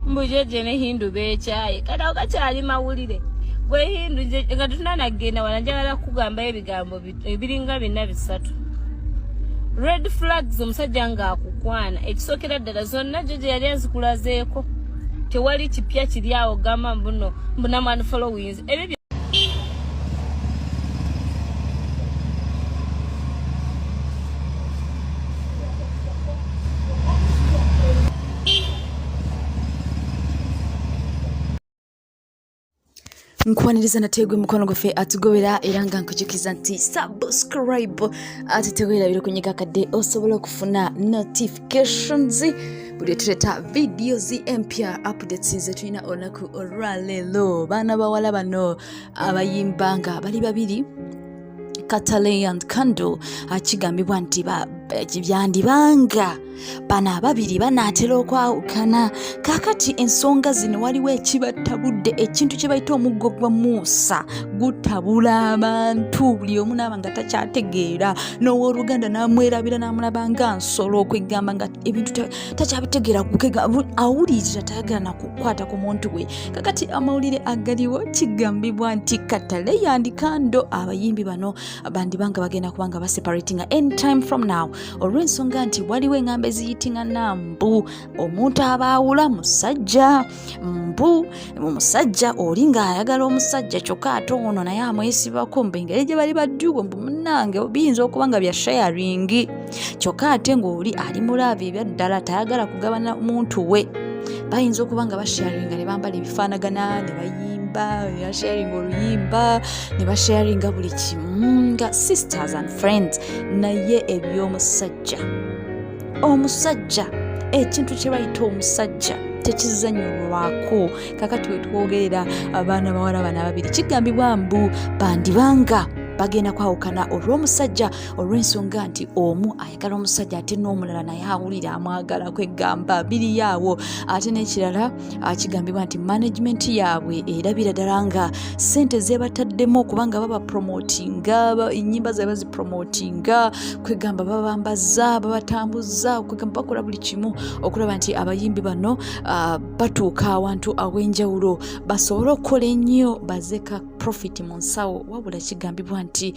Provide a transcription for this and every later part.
Mbu jeje ne Hindu beekyaye, kati awo gakyali mawulire. Gwe Hindu, nga tetunanagenda wala, njagala kukugambayo ebigambo ebiringa bina bisatu. Red flags omusajja ng'akukwana, ekisookera ddala zonna jeje yali azikulazeeko, tewali kipya kiri awo. Gamba mbuno mbunamwan followings ebyo. Nkwaniriza nate gwe mukwano gwaffe atugobera, era nga nkujukiza nti subscribe ate tewerabira okunyiga akadde osobola okufuna notifications buli otuleeta videos empya, updates zetulina olunaku olwaleero. Baana bawala bano abayimba nga bali babiri, Katale and Kando, kigambibwa nti byandibanga bano ababiri banaatera okwawukana. Kaakati ensonga zino waliwo ekibatabudde, ekintu kye bayita omuggo gwa Musa gutabula abantu, buli omu naaba nga takyategeera, n'owooluganda n'amwerabira n'amulaba nga nsolo, okwegamba nga ebintu takyabitegeera, awulirira tayagala nakukwata ku muntu we. Kakati amawulire agaliwo, kigambibwa nti Katale yandikando abayimbi bano bandibanga bagenda kubanga baseparatinga anytime from now, olw'ensonga nti waliwo eŋŋamba eziyitingana mbu omuntu abaawula musajja, mbu omusajja oli ng'ayagala omusajja kyokka ate ono naye amwesibako, mbu engeri gye bali badduwo, mbu munnange biyinza okuba nga bya sharing, kyokka ate ng'oli ali mulaava ebyaddala tayagala kugabana muntu we. Bayinza okuba nga basharinga ne bambala ebifaanagana ne bayimba, ne basharinga oluyimba, ne basharinga buli kimu nga sisters and friends, naye eby'omusajja, omusajja, ekintu kye bayita omusajja tekizanyulwako. Kakati wetwogerera, abaana bawala bano ababiri kigambibwa mbu bandibanga bagenda kwawukana olw'omusajja, olw'ensonga nti omu ayagala omusajja ate n'omulala naye awulira amwagala, kwegamba biriyo awo. Ate n'ekirala, kigambibwa nti management yaabwe erabira ddala nga sente zebataddemu okubanga babapromotinga, ennyimba zaabwe bazipromotinga, kwegamba babambaza, babatambuza, kwegamba bakola buli kimu okulaba nti abayimbi bano batuuka awantu aw'enjawulo basobole okukola ennyo bazeka profit mu nsawo. Wabula kigambibwa nti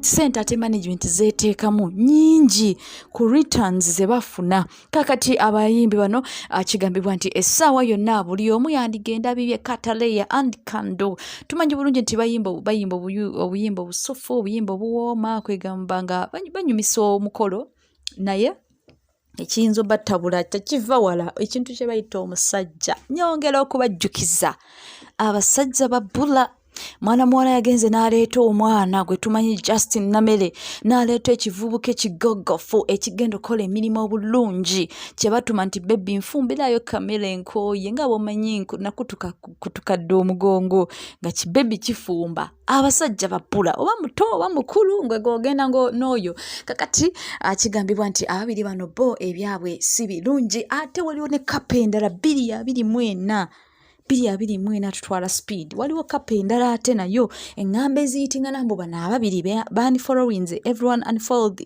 sente ate management zeteekamu nyingi ku returns ze bafuna. Kakati abayimbi bano, kigambibwa nti essaawa yonna buli omu yandigenda bibye. Kataleya and Kando tumanyi bulungi nti bayimba obuyimba obusufu, obuyimba obuwooma, kwegamba nga banyumisa omukolo, naye ekiyinza obattabula tekiva wala, ekintu kye bayita omusajja. Nyongera okubajjukiza, abasajja babbula. Mwana muwala yagenze n'aleeta omwana gwe tumanyi Justin Namere, n'aleeta ekivubuka ekigogofu ekigenda okukola emirimu obulungi, kye batuma nti bebi nfumbirayo kamere enkooye, nga bwomanyi nakutuka kutukadde omugongo, nga kibebi kifumba. Abasajja babbula, oba muto oba mukulu, nga gogenda n'oyo. Kakati kigambibwa nti ababiri bano bo ebyabwe si birungi. Ate waliwo ne kapa endala 2024, 2024 tutwala speed. Waliwo kapa endala ate nayo eŋŋamba eziyitingana mbu bano ababiri bani followings, everyone unfollow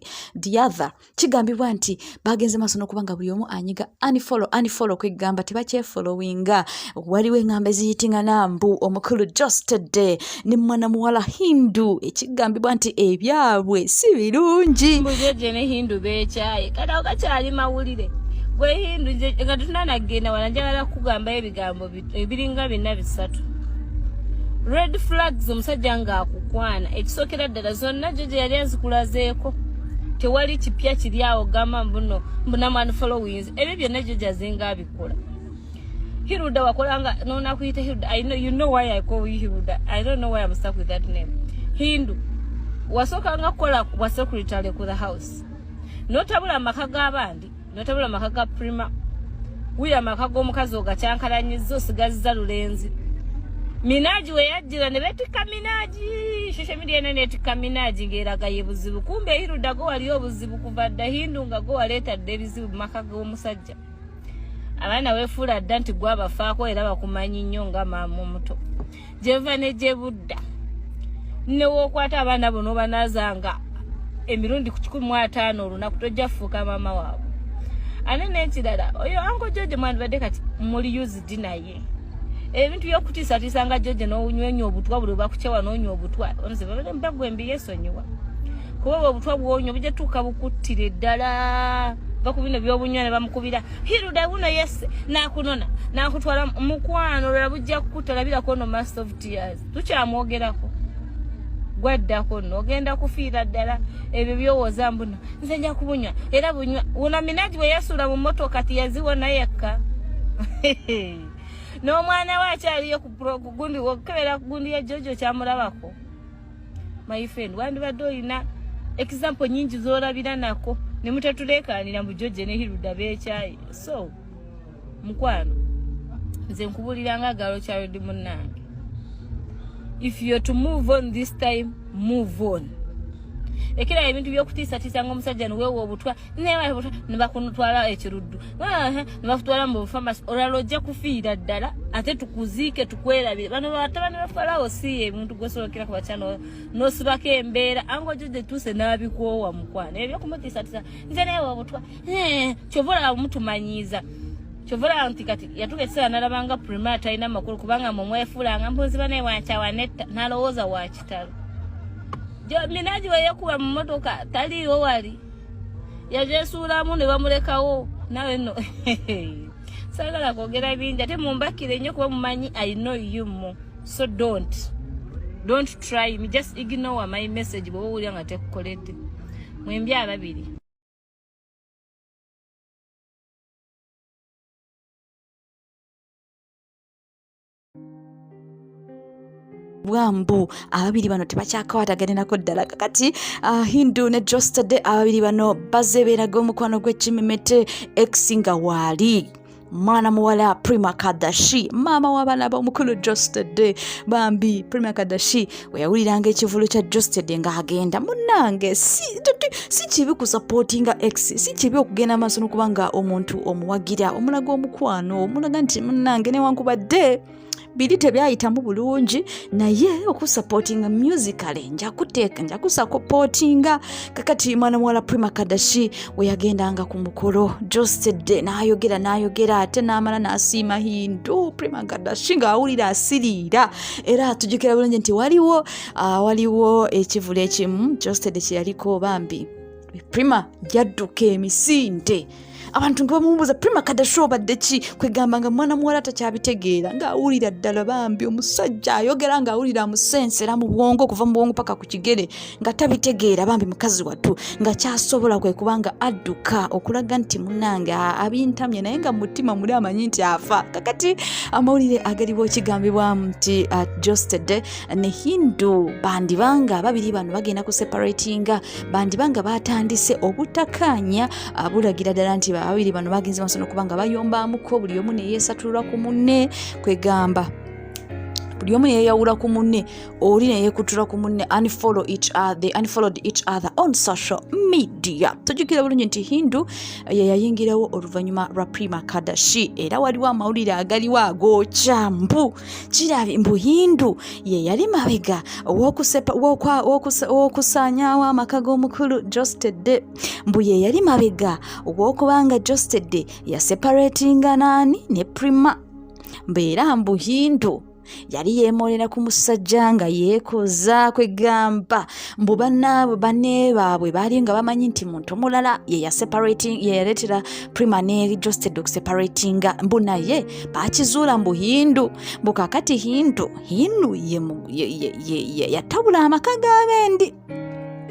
the other. Kigambibwa nti bagenze maaso n'okuba nga buli omu anyiga unfollow, unfollow, kwegamba tebakyefollowinga. Waliwo eŋŋamba eziyitingana mbu omukulu Justede ne mwana muwala Hindu, ekigambibwa nti ebyabwe si birungi. Mbu jeje ne Hindu beekyaye, kati awo gakyali mawulire. Gwe Hindu, nga tetunanagenda wala, njagala kukugambayo ebigambo ebiringa bina bisatu. Red flags omusajja ng'akukwana, ekisookera ddala zonna jeje yali azikulazeeko, tewali kipya kiri awo. Gamba mbuno mbunamwan followings ebyo byonna jeje azinga abikola. Hiruda wakolanga nonakuyita Hiruda, I know you know why I call you Hiruda. I don't know why I'm stuck with that name. Hindu wasookanga kukola bwa secretary ku the house, notabula amaka g'abandi, notabula amaka ga Prima, wuyo amaka g'omukazi ogakyankalanyiza, osigazza lulenzi. Minaji we yajjira ne betikka Minaji, social media ena netikka Minaji ng'eraga ye buzibu, kumbe Hiruda go wali obuzibu kuva dda. Hindu nga go waleeta dda ebizibu mu maka g'omusajja. Abaana weefuula dda nti gwabafaako era bakumanyi nnyo nga maama omuto. Gyeva ne gye budda, newookwata abaana bo n'obanaazanga emirundi ku 150 olunaku, tojja kufuuka maama waabwe. Ate n'ekirala, oyo Uncle George mwandibadde kati muli used naye ebintu byokutiisatiisa nga George n'onywenya obutwa, buli bakukyewa n'onywa obutwa, nze babadde mba gwe mbiyesonyiwa, kuba obwo obutwa bwonywa bujja tuuka bukuttira eddala. Va ku bino byobunywa ne bamukubira Hiruda buno yesse n'akunona n'akutwala mukwano, olala bujja kukutta. Labirako no Master of Tears tukyamwogerako, gwaddako nno ogenda kufiira ddala. Ebyo byowooza mbuno nze nja kubunywa era bunywa. Wuna Minaji bwe yasuula mu mmotoka tiyaziwona yekka n'omwana we akyaliyo ku gundi, okukebera ku gundi ya Jojo kyamulabako. My friend, wandibadde olina example nyingi z'olabira nako ne mutatuleekaanira mbu Jojo ne Hiruda beekyaye. So mukwano, nze nkubulira nga girl child munnange, if you're to move on this time, move on. Ekira ebintu byokutiisatiisa nga omusajja niweewa obutwa newa nebakutwala ekiruddu, nebakutwala mu bufamasi, olala ojja kufiira ddala ate tukuziike tukwerabire. Bano batabani ba Falawo si ebintu gwesolokera ku bakyana nosibako embeera. Ango Jojo tuuse n'abikoowa mukwano, ebyo byokumutiisatiisa nze neewa obutwa, kyova olaba mutumanyiiza, kyova olaba nti kati yatuuka ekiseera nalabanga Prima talina makulu, kubanga mumwefuulanga mpunzi banaye wankyawa netta nalowooza wa kitalo. Minaji weyekuba mu mmotoka taliiwo, wali yajesuulamu ne bamulekawo. Nawe nno saagala kwogera bingi ate mumbakire nnyo kuba mumanyi I know you more, so don't try me, just ignore my message bw'oba owulira nga tekukoledde. Mwembi ababiri. Bwambu ababiri bano tebakyakakwataganirako ddala. Kakati Hindu ne Jostade ababiri bano bazebeeraga omukwano gw'ekimemete, ex nga waali mwana muwala Prima Kadashi, maama w'abaana b'omukulu Jostede. Bambi Prima Kadashi we yawuliranga ekivulu kya Jostede ng'agenda. Munnange, si kibi kusupportinga ex, si kibi okugenda maaso n'okuba nga omuntu omuwagira, omulaga omukwano, omulaga nti munnange newankubadde biri tebyayitamu bulungi, naye okusupportinga musically njakuteeka njakusupportinga. Kakati mwana muwala Prima Kadashi we yagendanga ku mukolo, Jostede n'ayogera n'ayogera ate n'amala n'asiima Hindu. Prima Kadashi ng'awulira asiriira, era tujjukira bulungi nti waliwo ekivulu ekimu Jostede kye yaliko, bambi Prima yadduka emisinde, abantu nga bamubuuza, "Prima Kadashi obadde ki?" Kwegamba nga mwana muwala takyabitegeera, ng'awulira ddala bambi omusajja ayogera ng'awulira amusensera mu bwongo, okuva mu bwongo paka ku kigere, nga tabitegeera. Bambi mukazi wattu nga kyasobola kwe kuba nga adduka okulaga nti munange abintamye, naye nga mutima muli amanyi nti afa. Kakati amawulire agaliwo kigambibwamu nti Jostede ne Hindu bandibanga ababiri bano bagenda ku separatinga, bandibanga batandise obutakkaanya bulagira ddala nti babiri bano bagenze maaso nokuba nga bayombamuko, buli omu neyeesatulula ku munne, kwegamba buli omu neyeyawula ku munne, oli neyekutula ku munne, unfollow each other, they unfollowed each other on social media. Tujjukira bulungi nti Hindu ye yayingirawo oluvannyuma lwa Prima Kadashi, era waliwo amawulire agaliwo agookya mbu kirabi mbu Hindu ye yali mabega w'okusaanyaawo amaka g'omukulu Jostedde, mbu ye yali mabega ow'okubanga Jostedde yaseparatinga naani ne Prima, mbeera mbu Hindu yali yeemolera ku musajja nga yeekoza, kwegamba mbu bannaabwe banne baabwe baali nga bamanyi nti muntu mulala ye yaleetera Prima ne Josted okuseparatinga, mbu naye bakizuula mbu Hindu, mbu kakati Hindu ye yatabula amaka g'abendi.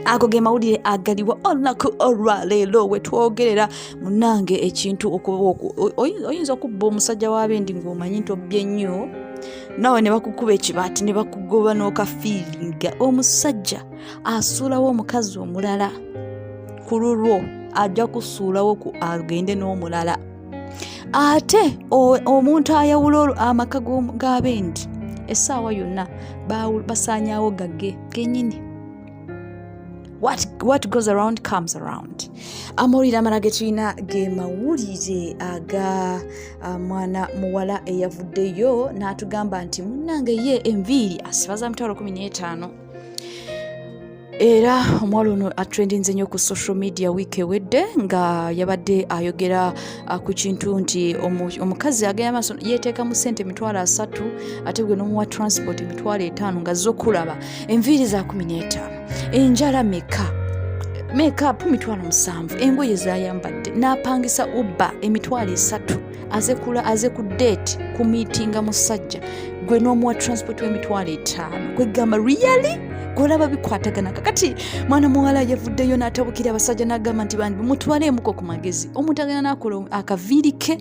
Ago ge mawulire agaliwo olunaku olwaleero we twogerera. Munange, ekintu oyinza okubba omusajja w'abendi ng'omanyi nti obbye nnyo, nawe ne bakukuba ekibaati ne bakugoba n'okafiiringa. Omusajja asuulawo omukazi omulala ku lulwo ajja kusuulawo ku agende n'omulala. Ate omuntu ayawula amaka g'abendi essaawa yonna basaanyaawo gagge genyini. What goes around comes around. Amawulire amala ge tulina ge mawulire aga mwana muwala eyavuddeyo n'atugamba nti munnange ye enviiri asiba za 150,000. Era omuwala ono atrendinze nnyo ku social media wiiki ewedde nga yabadde ayogera ku kintu nti omukazi agenda maaso yeeteekamu ssente 300,000, ate gwe n'omuwa transport 50,000 nga zokulaba enviiri za 15, enjala meka, makeup 700,000, engoye zayambadde, n'apangisa Uber 30,000 aze kula aze ku date kumiitinga musajja, gwe n'omuwa transport w'emitwalo 50. Kwegamba really gwolaba bikwatagana. Kakati mwana muwala yavuddeyo n'atabukira abasajja n'agamba nti bandi mutwaleemuko ku magezi. Omuntu agenda n'akola akaviiri ke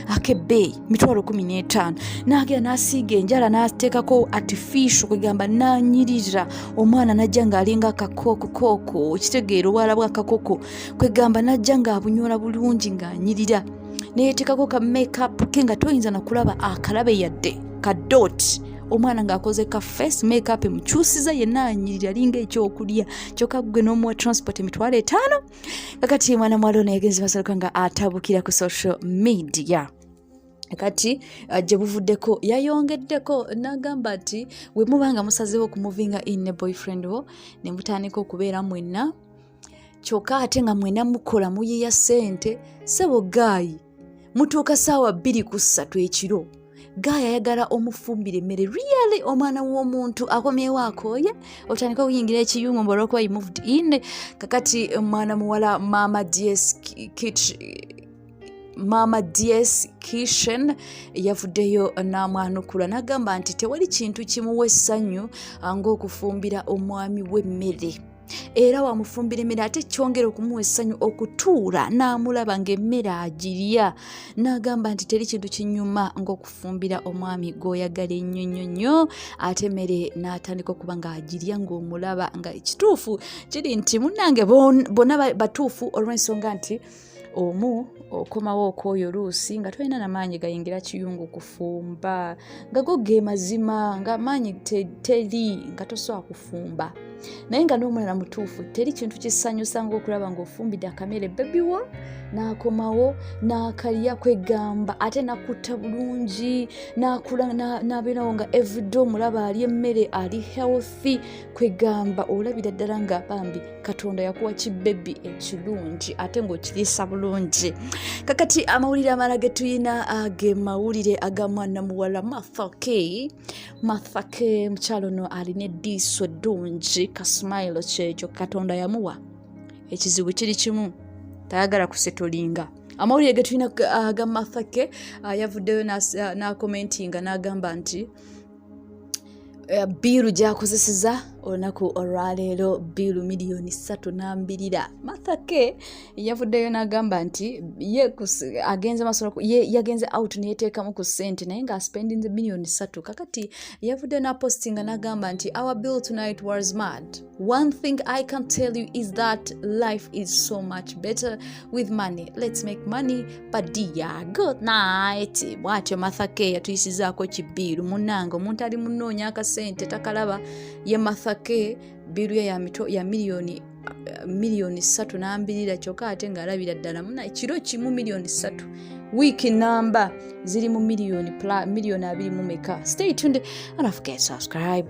ak'ebbeeyi 15,000, n'agenda n'asiiga enjala, n'ateekako artificial, kwegamba n'anyirira omwana n'ajja ng'alinga akakooko, okitegeera, obwala bw'akakoko, kwegamba n'ajja ng'abunyola bulungi ng'anyirira, neyeteekako ka makeup ke nga toyinza nakulaba akalabe yadde ka dot. Omwana ng'akoze ka face makeup emukyusiza yenna, anyirira alinga ekyokulya, kyokka gwe n'omuwa transport 50,000. Kakati mwana muwala ono yagenze masaluka nga atabukira ku social media. Kati gye buvuddeko yayongeddeko n'agamba nti we muba nga musazeewo okumuvinga in ne boyfriend wo ne mutandika okubeera mwenna, kyokka ate nga mwena mukola muyiya ssente, sebo guy mutuuka saawa 2 ku 3 ekiro, guy ayagala omufumbira emmere. Really, omwana w'omuntu akomyewo akooye, otandika okuyingira ekiyungu mbu olwokuba you moved in. Kakati mwana muwala Mama Ds Kitch, Mama Ds Kishen, yavuddeyo n'amwanukula n'agamba nti tewali kintu kimuwa essanyu ng'okufumbira omwami w'emmere, era wamufumbira emmere ate kyongera okumuwa essanyu okutuula n'amulaba ng'emmere agirya. N'agamba nti teri kintu kinyuma ng'okufumbira omwami gw'oyagala ennyo nnyo nnyo, ate emmere n'atandika okuba ng'agirya ng'omulaba. Nga ekituufu kiri nti munnange bonna batuufu, olw'ensonga nti omu okomawo okwoyo oluusi nga tolina namaanyi gayingira kiyungu kufumba, nga go ge mazima, nga maanyi teri, nga tosobola kufumba. Naye nga n'omulala mutuufu, teri kintu kisanyusa ngaokulaba ng'ofumbidde akamere baby wo n'akomawo n'akalya, kwegamba ate nakutta bulungi, n'akula n'abeerawo nga everyday omulaba ali emmere, ali healthy, kwegamba olabira ddala nga bambi Katonda yakuwa kibebi ekirungi ate ng'okiriisa bulungi. Kakati amawulire amala ge tuyina ge mawulire aga mwana muwala Martha K. Martha K, mukyalo ono alina eddiiso eddungi, kasmile kyekyo Katonda yamuwa. Ekizibu kiri kimu, tayagala kusetolinga. Amawulire ge tulina aga Martha K, yavuddeyo n'akomentinga n'agamba nti bill gyakozeseza olunaku olwaleero, bill 3 miliyoni nambirira. Martha K yavuddeyo n'agamba nti ye agenze masolo, ye yagenze out neyeteekamu ku ssente, naye ng'aspendinze 3 miliyoni. Kakati yavuddeyo n'apostinga n'agamba nti, "Our bill tonight was mad. One thing I can tell you is that life is so much better with money. Let's make money, but dear, good night." Bw'atyo Martha K yatuyisizaako kibill. Munnange, omuntu ali munoonya akasente takalaba, ye Martha K bill ye ya 3 miliyoni nambirira, kyokka ate ng'alabira ddala muna kiro kimu 3 miliyoni, wiiki namba ziri mu miliyoni 20 mu meka. Stay tuned and don't forget subscribe.